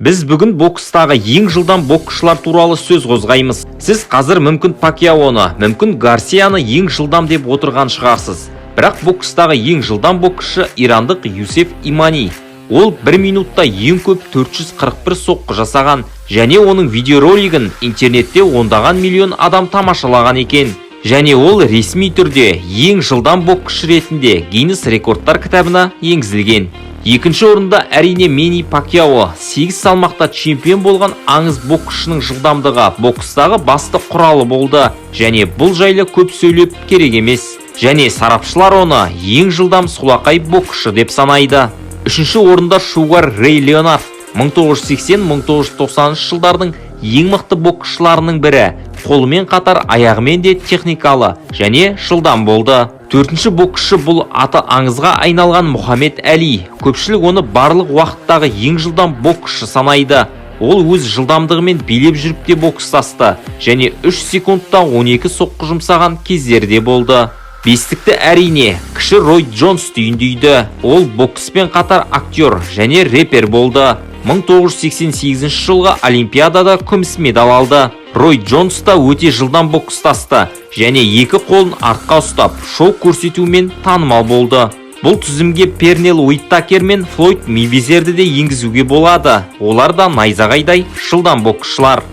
Біз бүгін бокстағы ең жылдам боксшылар туралы сөз қозғаймыз. Сіз қазір мүмкін Пакьяоны, мүмкін Гарсияны ең жылдам деп отырған шығарсыз. Бірақ бокстағы ең жылдам боксшы ирандық Юсеф Имани. Ол 1 минутта ең көп 441 соққы жасаған және оның видеоролигін интернетте ондаған миллион адам тамашалаған екен. Және ол ресми түрде ең жылдам боксшы ретінде Гиннес рекордтар кітабына енгізілген. Екінші орында, әрине, Мэнни Пакьяо. 8 салмақта чемпион болған аңыз боксшының жылдамдығы бокстағы басты құралы болды және бұл жайлы көп сөйлеп керек емес. Және сарапшылар оны ең жылдам солақай боксшы деп санайды. Үшінші орында Шугар Рэй Леонард, 1980-1990 жылдардың ең мықты боксшыларының бірі. Қолымен қатар аяғымен де техникалы және жылдам болды. Төртінші боксшы бұл аты аңызға айналған Мұхаммед Әли. Көпшілік оны барлық уақыттағы ең жылдам боксшы санайды. Ол өз жылдамдығымен билеп жүріп те бокстасты және 3 секундта 12 соққы жұмсаған кездері де болды. Бестікті, әрине, кіші Рой Джонс түйіндейді. Ол бокспен қатар актер және рэпер болды. 1988 жылғы Олимпиадада күміс медаль алды. Рой Джонс та өте жылдам бокстасты және екі қолын артқа ұстап шоу көрсетумен танымал болды. Бұл тізімге Пернел Уиттакер мен Флойд Мейвезерді де енгізуге болады. Олар да найзағайдай жылдам боксшылар.